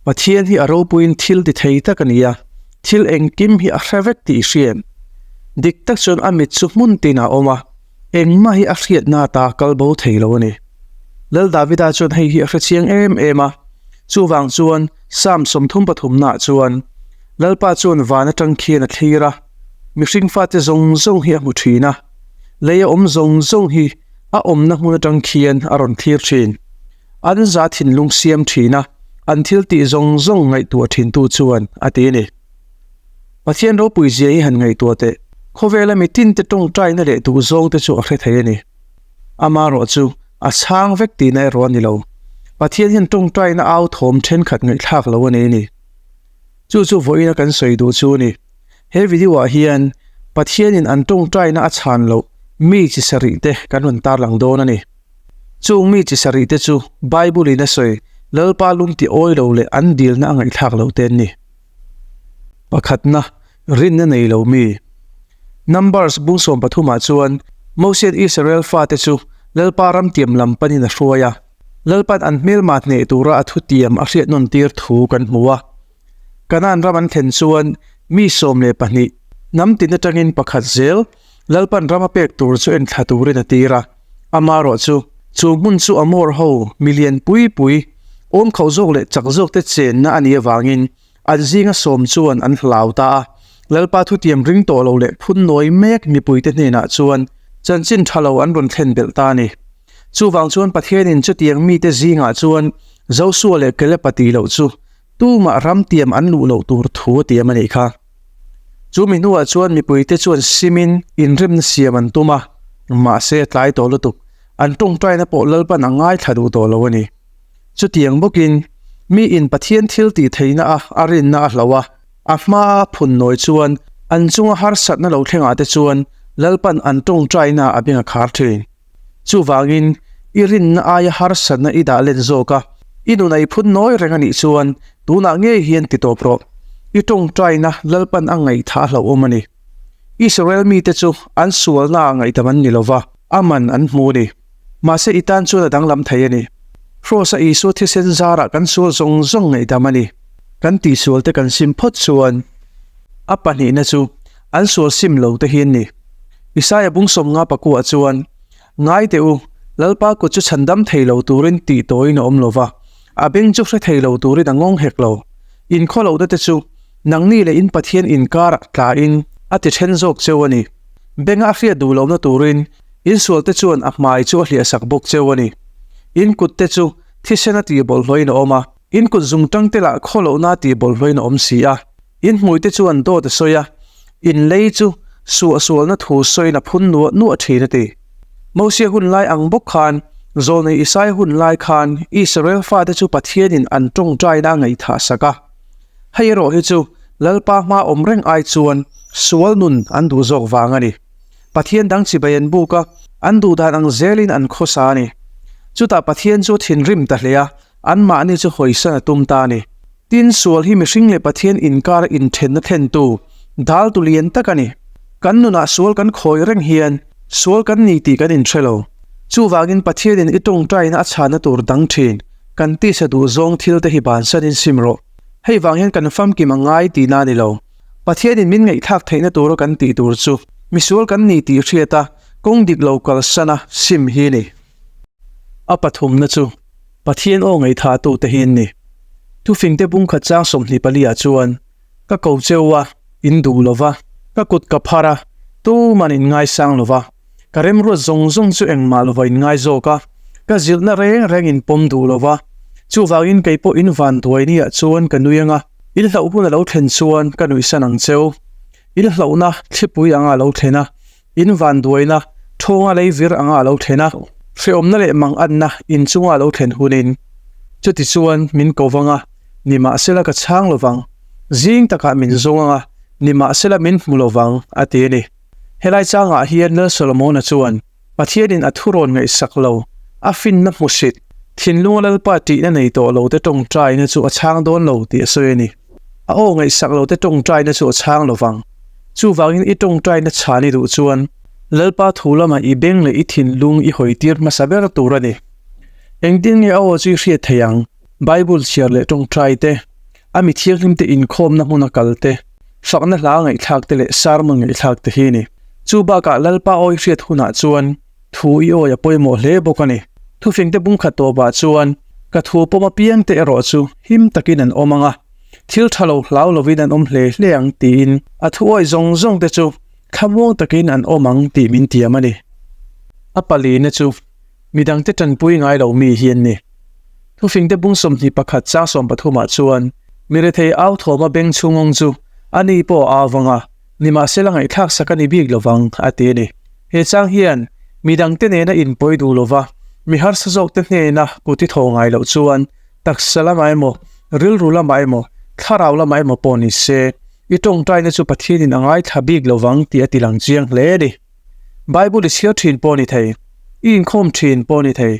Pathian hi a ropuiin thil ti thei tak a ni a, thil engkim hi a hre vek tih i hria em? Dik tak chuan a mit chu hmun tin ah a awm a, engmah hi a hriatna ata kal bo thei lo a ni. Lal Davida chuan hei hi a hre chiang em em a, chuvang chuan Psalm 33 naah chuan, Lalpa chuan van atang khian a thlir a, mihring fate zawng zawng hi a hmu thin a, lei a awm zawng zawng hi a awmna hmun atang khian a rawn thlir thin. An za thinlung siam thin a, an thil tih zawng zawng ngaihtuah thintu chuan a ti a ni. Pathian ropui zia hi han ngaihtuah teh, khawvela mi tinte tawngtaina leh duhzawngte chu a hre thei a ni. Amaherawh chu a chhang vek tihna erawh a ni lo. Pathian hian tawngtaina au thawm thenkhat ngaihthlak lo a nei a ni. Chu chu vawiina kan sawi duh chu a ni. He video ah hian Pathianin an tawngtaina a chhan loh mi chi sarih te kan rawn tarlang dawn a ni. Chung mi chi sarih te chu Bible in a sawi Lalpa lung ti awi lo leh an dilna a ngaihthlak loh te an ni. Pakhatna, rinna nei lo mi. Numbers bung 13 ah chuan Mosian Israel fate chu Lalpa ramtiam lam panin a hruai a. Lalpan an hmelma hneh tura a thutiam a hriat nawn tir thu kan hmu a. Kanaan ram an thlen chuan mi 12, hnam tin atangin pakhat zel Lalpan ram a pek tur chu en thla turin a tir a. Amaherawh chu, chu hmun chu Amor ho milian pui pui, awm khauh zawk leh chak zawk te chenna a nih avangin an zinga sawm chuan an hlau ta a. Lalpa thutiam ring tawh lo leh phun nawi mek mipuite hnenah chuan chanchin tha lo an rawn thlen belh ta a ni. Chuvang chuan Pathianin chutiang mite zingah chuan Josua leh Kelepa tih loh chu tumah ramtiam an luh loh tur thu a tiam a nih kha. Chu mi hnuah chuan mipuite chuan simin inremna siam an tum a, mahse a tlai tawh lutuk. An tawngtaina pawh Lalpan a ngaithla duh tawh lo a ni. Chutiang bawkin miin Pathian thil tih theihna a a rinna a hloh a, a hmaa phun nawi chuan an chunga harsatna lo thlengah te chuan Lalpan an tawngtaina a beng a khar thin. Chuvangin, i rinna aia harsatna i dah len zawk a, i nun a i phun nawi reng a nih chuan tunah ngei hian ti tawp rawh. I tawngtaina Lalpan a ngaihthah hlauhawm a ni. Israel mite chu an sualnaah ngaihdam an ni lo va, a man an hmu a ni. Mahse i tan chuan a danglam thei a ni. Kraws-a Isua thisen zarah kan sual zawng zawng ngaihdam a ni. Kan tihsualte kan sim phawt chuan a pahnihna chu an sual sim lo te hi an ni. Isaia bung 54 ah chuan, Ngai teh u, Lalpa kut chu chhandam thei lo turin tih tawiin a awm lo va, a beng chu hre thei lo turin a ngawng hek lo. Inkhaw lohna te chu nangni leh in Pathian inkarah tlain a ti then zawk cheu a ni. Benga a hriat duh lohna turin insual te chuan a hmai chu a hliahsak bawk cheu a ni. In kut te chu thisen a tih bawlhhlawhin a awm a, in kut zungtang te lah khaw lohna a tih bawlhhlawhin a awm si a. In hmuite chuan dawt a sawi a, in lei chu suahsualna thu sawiin a phun nuah nuah thin a ti. Mosia hun lai ang bawk khan, Zawlnei Isaia hun lai khan Israel fate chu Pathianin an tawngtaina a ngaihthah sak a. Hei erawh hi chu Lalpa hma awm reng ai chuan sual nun an duh zawk vang a ni. Pathian dang chibai an buk a, an duh dan ang zelin an khawsa a ni. Chutah Pathian chu a thinrim ta hle a, anmahni chu hawisan a tum ta a ni. Tin, sual hi mihring leh Pathian inkar inthenna thlentu, daltu lian tak a ni. Kan nunah sual kan khawi reng hian sual kan ni tih kan inhre lo. Chuvangin Pathianin i tawngtaina a chhanna tur dang thin, kan tisa duh zawng thil te hi bansanin sim rawh. Hei vang hian kan famkim a ngai tihna a ni lo. Pathianin min ngaihthlak theihna tura kan tih tur chu misual kan ni tih hriat a, kawng dik lo kalsana sim hi a ni. A pathumna chu Pathian aw ngaihthahtu te hi an ni. Thufingte bungkhat chang 24 ah chuan, Ka ko cheu a, in duh lo va, ka kut ka phar a, tuman in ngaisang lo va, ka remruat zawng zawng chu engmah lova in ngai zawk a, ka zilhna reng reng in pawm duh lo va, chuvangin kei pawh in van duai ni ah chuan ka nui ang a, in hlauh hun a lo thlen chuan ka nuihsan ang cheu. In hlauhna thlipui anga a lo thlen a, In vanduaina, thawnga lei vir anga a lo thlen a, hrehawmna leh manganna in chunga a lo thlen hunin, chutichuan min ko vang a, nimahsela ka chhang lo vang, zing takah min zawng ang a, nimahsela min hmu lo vang, a ti a ni. Helai changah hian Lal Solomona chuan Pathianin a thurawn ngaihsak lo, a finna hmusit, thinlunga Lalpa tihna nei tawh lo te tawngtaina chu a chhang dawn lo tih a sawi a ni. A aw ngaihsak lo te tawngtaina chu a chhang lo vang. Chuvangin i tawngtaina chhan i duh chuan Lalpa thu lamah i beng leh i thinlung i hawi tir hmasa ber tur a ni. Engtin nge a aw chu i hriat theih ang? Bible chhiar leh tawngtai te. A mi thianghlimte inkhawmna hmuna kal te, fakna hla ngaihthlak te leh sermon ngaihthlak te hi a ni. Chu bakah Lalpa awi hriat hunah chuan thu i awi a pawimawh hle bawk a ni. Thufingte bungkhat tawpah chuan ka thu pawm apiangte erawh chu him takin an awm ang a, thil tha lo hlau lovin an awm hle hle ang tiin a thu awi zawng zawng te chu thlamuang takin an awm ang tih min tiam a ni. A palina chu midangte tanpui ngai lo mi hi an ni. Thufingte bung 21 chang 13 ah chuan mirethei au thawma beng chhungawng chu a ni pawh a au vang a, nimahsela ngaihthlak sak a ni bik lovang a ti a ni. He chang hian midangte nena inpawi duh lova mi harsa zawkte hnena kut i thaw ngai loh chuan taksa lamah emaw, rilru lamah emaw, thlarau lamah emaw pawh ni se, i tawngtaina chu Pathianin a ngaithla bik lovang tih a ti lang chiang hle a ni. Bible i chhiar thin pawh a ni thei, i inkhawm thin pawh a ni thei,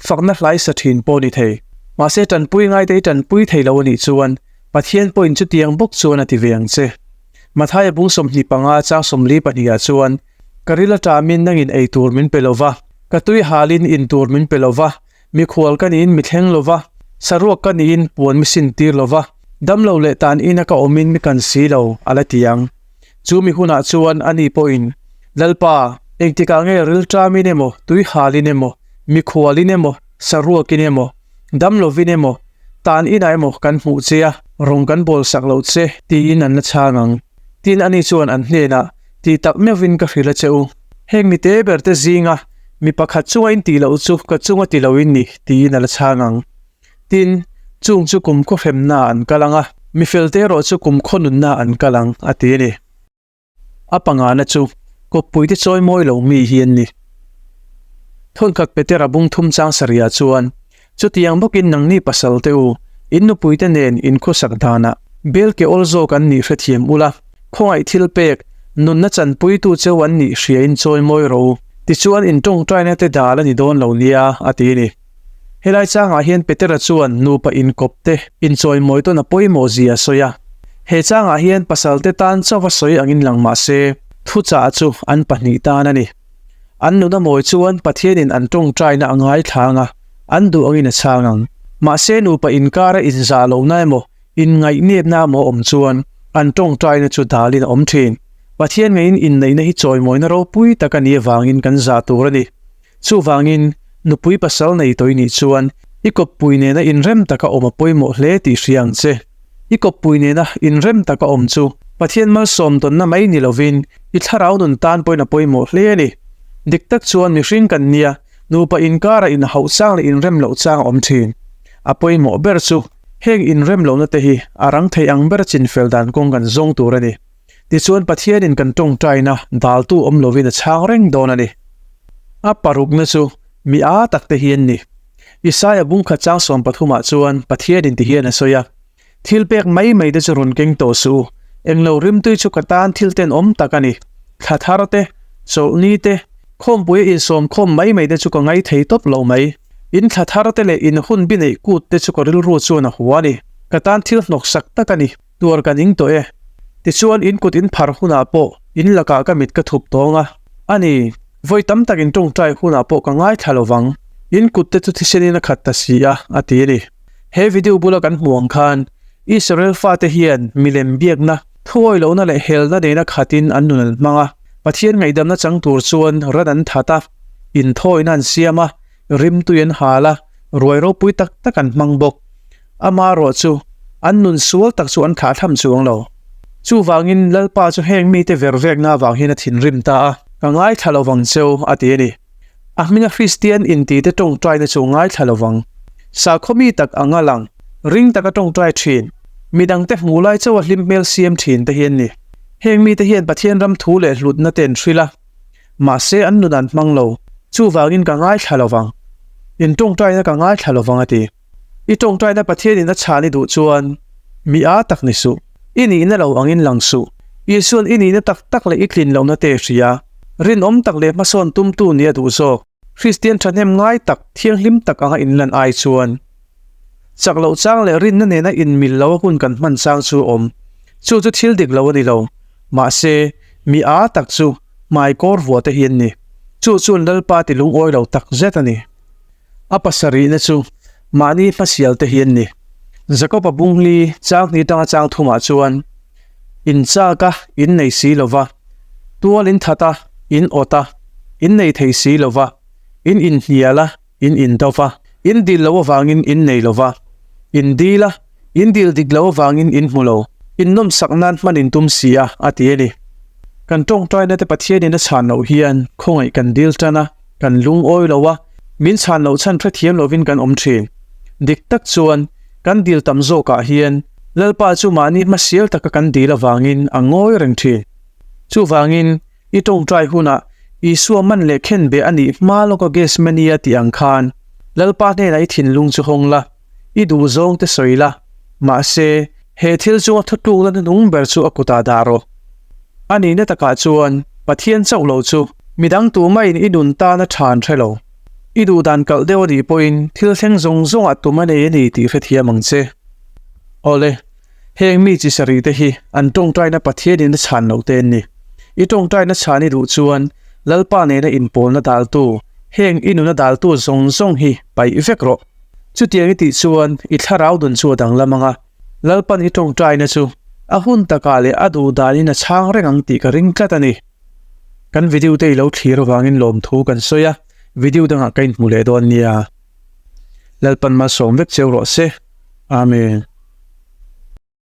fakna hlaisa thin pawh a ni thei. Mahse tanpui ngaite i tanpui thei lo a nih chuan Pathian pawhin chutiang bawk chuan a ti ve ang che. Mathaia bung 25 chang 42 ah chuan, Ka ril a ṭamin nangin ei tur min pe lo va, ka tui halin in tur min pe lo va, Mikhual ka niin mi thleng lo va, saruak ka niin puan mi sin tir lo va, damlo leh tan ina ka awmin mi kan si lo, a la ti ang. Chu mi hunah chuan ani pawhin, Lalpa, engtikah nge rilṭamin emaw, tuihalin emaw, mikhualin emaw, saruakin emaw, damlovin emaw, tan inah emaw kan hmuh che a, rawng kan bawl sak lo che, tiin an la chhang ang. Tin, ani chuan an hnenah, Ti tak meuhvin ka hrilh a che u. Heng mi te ber te zinga mi pakhat chunga in tih loh chu ka chunga ti lo in ni, tiin a la chhang ang. Tin, chung chu kumkhaw hremna an kal ang a, mi fel te erawh chu kumkhaw nunna an kal ang, a ti a ni. A pangana chu kawppui te chawi mawi lo mi hi an ni. Thawnkhat Petera bung thum chang sarihah chuan, Chutiang bawkin nangni pasal te u, in nupuite nen in khawsak danah bel ke awl zawk an nih hrethiam ula, khawngaih thil pek, nunna chanpuitu cheu an nih hriain chawi mawi rawh u, tichuan in tawngtaina te dal a ni dawn lo nia, a ti a ni. Helai changah hian Petera chuan nupa inkawp te inchawimawi tawn a pawimawh zia a sawi a. He changah hian pasalte tan chauh a sawi angin lang mah se, thuchah chu an pahnih tan a ni. An nuna mawi chuan Pathianin an tawngtaina a ngaithlang a, an duh angin a chhang ang. Mahse nupa inkara inzah lohna emaw, inngaih-nepna emaw awm chuan an tawngtaina chu dalin a awm thin. Pathian ngeiin inneihna hi chawimawina ropui tak a nih avangin kan zah tur a ni. Chuvangin, nupui pasal nei tawih nih chuan i kawppui nena inrem taka awm a pawimawh hle tih hria ang che. I kawppui nena inrem taka awm chu Pathian malsawm tawnna mai ni lovin i thlarau nun tan pawhin a pawimawh hle a ni. Dik tak chuan mihring kan nia, nupa inkara inhauh chang leh inrem loh chang a awm thin. A pawimawh ber chu heng inrem lohna te hi a rang thei ang ber chinfel dan kawng kan zawng tur a ni. Tichuan Pathianin kan tawngtaina daltu awm lovin a chhang reng dawn a ni. A parukna chu mi aa tak te hi an ni. Isaia bungkhat chang 13 ah chuan Pathianin ti hian a sawi a, Thil pek mai mai te chu rawn keng tawh suh u, englo rimtui chu ka tan thil tenawm tak a ni. Thla thar te, chawlhni te, khawmpuia insawmkhawm mai mai te chu ka ngai thei tawp lo mai. In thla thar te leh in hun bi neih kut te chu ka rilru chuan a hua a ni. Ka tan thil hnawksak tak a ni. Tuar ka ning tawh e. Tichuan in kut in phar hunah pawh in lakah ka mit ka thup tawng a. A ni, vawi tam tak in tawngtai hunah pawh ka ngaithla lo vang. In kut te chu thisenin a khat ta si a, a ti a ni. He video bula kan hmuh ang khan Israel fate hian milem biakna, thuawi lohna leh helna nena khatin an nun an hmang a. Pathian ngaihdamna chang tur chuan ran an that a, inthawina an siam a, rimtui an hal a, ruai ropui tak tak an hmang bawk. Amaherawh chu, an nun sual tak chu an thlah tham chuang lo. Chuvangin Lalpa chu heng mite ver vekna avang hian a thinrim ta a, Ka ngaithla lo vang cheu, a ti a ni. A hminga Kristian intite tawngtaina chu ngaithla lo vang. Sakhaw mi tak anga lang, ring taka tawngtai thin, midangte hmuh lai chauha hlim hmel siam thin te hi an ni. Heng mite hian Pathian ram thu leh hlutna te an hrilh a, mahse an nun an hmang lo. Chuvangin ka ngaithla lo vang. In tawngtaina ka ngaithla lo vang, a ti. I tawngtaina Pathianin a chhan i duh chuan mi aa tak ni suh. I nihna lo angin lang suh. Isua'n i nihna tak tak leh i tlin lohna te hria. Rinawm tak leh hmasawn tumtu nia duh zawk. Kristian thahnem ngai tak, thianghlim tak anga inlan ai chuan chak loh chang leh rinna nena inmil lo a hun kan hman chang chu a awm. Chu chu thil dik lo a ni lo. Mahse, mi aa tak chu hmai kawr vuah te hi an ni. Chu chuan Lalpa ti lungawi lo tak zet a ni. A pasarihna chu mahni hmasial te hi an ni. Jakob-a bungli chang hnih tanga chang thumah chuan, In chak a, in nei si lo va, tual in that a, in awt a, in nei thei si lo va, in inhnial a, in indo va, in dil lo avangin in nei lo va, in dil a, in dil dik lo avangin in hmu lo, in nawmsak nan hman in tum si a, a ti a ni. Kan tawngtaina te Pathianin a chhan loh hian khawngaih kan dil tan a, kan lungawi lo a, min chhan loh chhan hrethiam lovin kan awm thin. Dik tak chuan, kan dil tam zawkah hian Lalpa chu mahni hmasial taka kan dil avangin a ngawi reng thin. Chuvangin, i tawngtai hunah Isua man leh khen beh a nih hma lawka Gethsemane-a tih ang khan, Lalpa hnenah i thinlung chu hawng la, i duhzawng te sawi la, mahse, he thil chunga thutlukna hnuhnung ber chu a kutah dah rawh. A nihna takah chuan Pathian chauh lo chu midang tumahin i nun tan a tha an hre lo. I duhdan kalh deuh a nih pawhin thil thleng zawng zawngah tum a nei a ni tih hrethiam ang che. Awle, heng mi chi sarih te hi an tawngtaina Pathianin a chhan loh te an ni. I tawngtaina chhan i duh chuan Lalpa nena inpawlna daltu, heng i nuna daltu zawng zawng hi paih vek rawh. Chutiang i tih chuan i thlarau nun chu a danglam ang a. Lalpan i tawngtaina chu a hun takah leh a duh danin a chhang reng ang tih ka ring tlat a ni. Kan video te i lo thlir avangin lawmthu kan sawi a, video dangah ka inhmu leh dawn nia. Lalpan malsawm vek cheu rawh se. Amen.